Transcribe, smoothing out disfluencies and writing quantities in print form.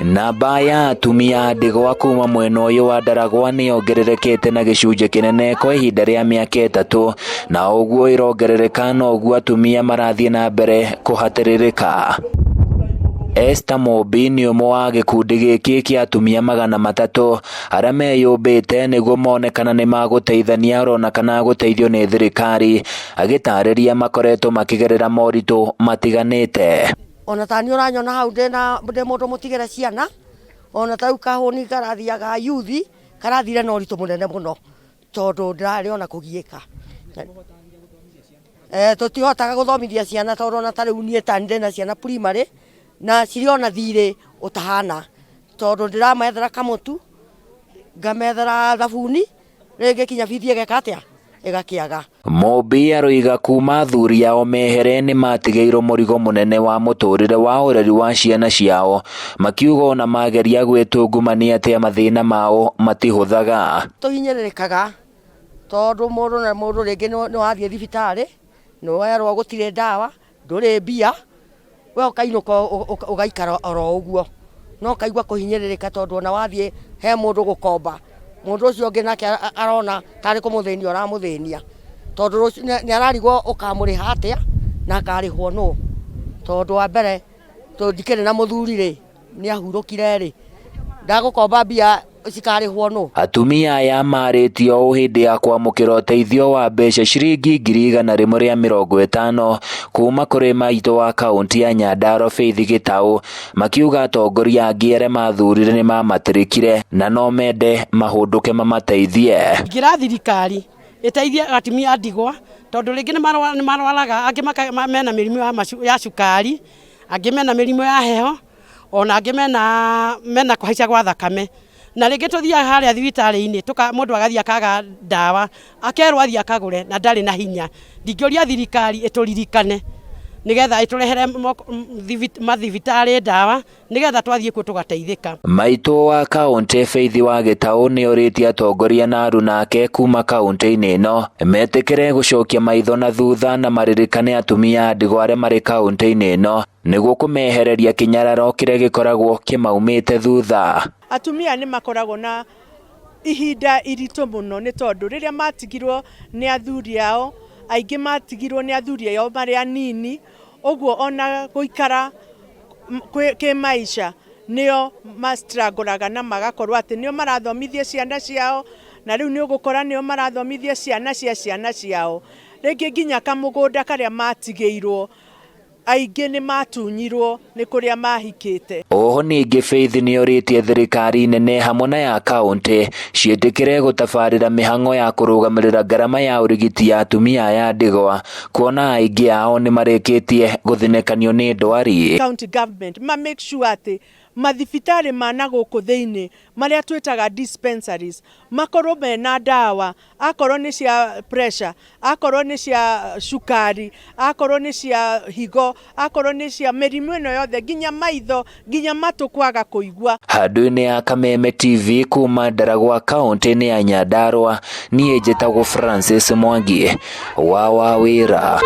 Namba ya atumia a ndigwa kuma mwena ũyũ wa Ndaragwa nĩ yongererekete na gĩcunjĩ kĩnene kwa ihinda rĩa mĩaka 3, na ũguo ĩrongerereka noguo atumia marathiĩ na mbere kũhatĩrĩrĩka. Esther Mũmbi nĩ ũmwe wa gĩkundi gĩkĩ kĩa atumia 300 arĩa meyũmbĩte nĩguo mone kana nĩ magũteithania orona kana gũteithio nĩ thirikari, agĩtarĩria makoretwo makĩgerera moritũ matiganĩte. Ona ta nĩ ũranyona hau ndĩ mũndũ mũtigĩre ciana, ona ta rĩu kahũni karathiaga yuthi karathire na ũritũ mũnene mũno tondũ ndĩrarĩ ona kũgiĩka. Tũtihotaga gũthomithia ciana tondũ ona ta rĩu niĩ ta ndĩna ciana primary na cirĩ ona thirĩ ũtahana tondũ ndĩramethera kamũtu, ngamethera thabuni, rĩngĩ kinya bithi ĩgeka atĩa, ĩgakĩaga. Mũmbi aroiga kuma athuri ao mehere nĩ matigĩirwo mũrigo mũnene wa mũtũrĩre wa ũreri wa ciana ciao, makiuga ona mageria gwĩtungumania atĩa mathĩna mao matihũthaga. Tũhinyĩrĩrĩkaga tondũ mũndũ na mũndũ rĩngĩ nĩ wathiĩ thibitarĩ, nĩ werwo gũtirĩ ndawa, ndũrĩ mbia, we ũkainũka ũgaikara oro ũguo, no ũkaigua kũhinyĩrĩrĩka tondũ ona wathiĩ he mũndũ gũkomba, mũndũ ũcio ũngĩ nake arona tarĩ kũmũthĩnia ũramũthĩnia, tondũ nĩ ararigwo ũkamũrĩha atĩa na akarĩhwo nũ, tondũ wa mbere ndikĩrĩ na mũthuri rĩ, nĩ ahurũkire rĩ, ndagũkomba mbia cikarĩhwo nũ. Atumia aya marĩtio ũũ hĩndĩ ya kwamũkĩra ũteithio wa mbeca ciringi 150,000 kuma kũrĩ maitũ wa kaũntĩ ya Nyandarua Faith Gĩtaũ, makiuga atongoria angĩ arĩa mathurire nĩ mamatirikire na no mende mahũndũke mamateithie. Ingĩra thirikari ĩteithie atumia a ndigwa tondũ rĩngĩ nĩ marwaraga, angĩ mena mĩrimũ ya cukari, angĩ mena mĩrimũ ya heho, ona angĩ mena kũhaica gwa thakame. Na rĩngĩ tũthiaga harĩa thibitarĩ-inĩ, mũndũ agathiĩ akaga ndawa, akerwo athiĩ akagũre na ndarĩ na hinya. Ndingĩũria thirikari ĩtũririkane nĩgetha ĩtũrehere mathibitarĩ ndawa nĩgetha twathiĩ kuo tũgateithĩka. Maitũ wa kaũntĩ Faith wa Gĩtaũ nĩ orĩtie atongoria na aruna ake kuma kaũntĩ-inĩ ĩno metĩkĩre gũcokia maitho na thutha na maririkane atumia a ndigwa arĩa marĩ kaũntĩ-inĩ ĩno nĩguo kũmehereria kĩnyararo kĩrĩa gĩkoragwo kĩmaumĩte thutha. Atumia nĩ makoragwo na ihinda iritũ mũno nĩ tondũ rĩrĩa matigirwo nĩ athuri ao, aingĩ matigirwo nĩ athuri ao marĩ anini, ũguo ona gũikara kĩmaica nĩo mastrangũraga na magakorwo atĩ nĩo marathomithia ciana ciao, na rĩu nĩ ũgũkora nĩo marathomithia ciana cia ciana ciao. Rĩngĩ nginya kamũgũnda karĩa matigĩirwo aingĩ nĩ matunyirwo nĩ kũrĩa mahikĩte. Oho ningĩ Faith nĩ orĩtie thirikari nene hamwe na ya kaũntĩ ciĩtĩkĩre gũtabarĩra mĩhang'o ya kũrũgamĩrĩra ngarama ya ũrigiti ya atumia aya ndigwa, kuona aingĩ ao nĩ marĩkĩtie gũthinĩkanio nĩ ndwari. County government ma make sure atĩ mathibitarĩ ma na gũkũ thĩinĩ marĩa twĩtaga dispensaries makorwo mena ndawa, akorwo nĩ cia pressure, akorwo nĩ cia cukari, akorwo nĩ cia higo, akorwo nĩ cia mĩrimũ ĩno yothe, nginya maitho, nginya matũ kwaga kũigua. Handũ-inĩ ya Kameme TV kuma Ndaragwa kaũntĩ-inĩ ya Nyandarua, niĩ njĩtagwo Francis Mwangi wa Wawĩra.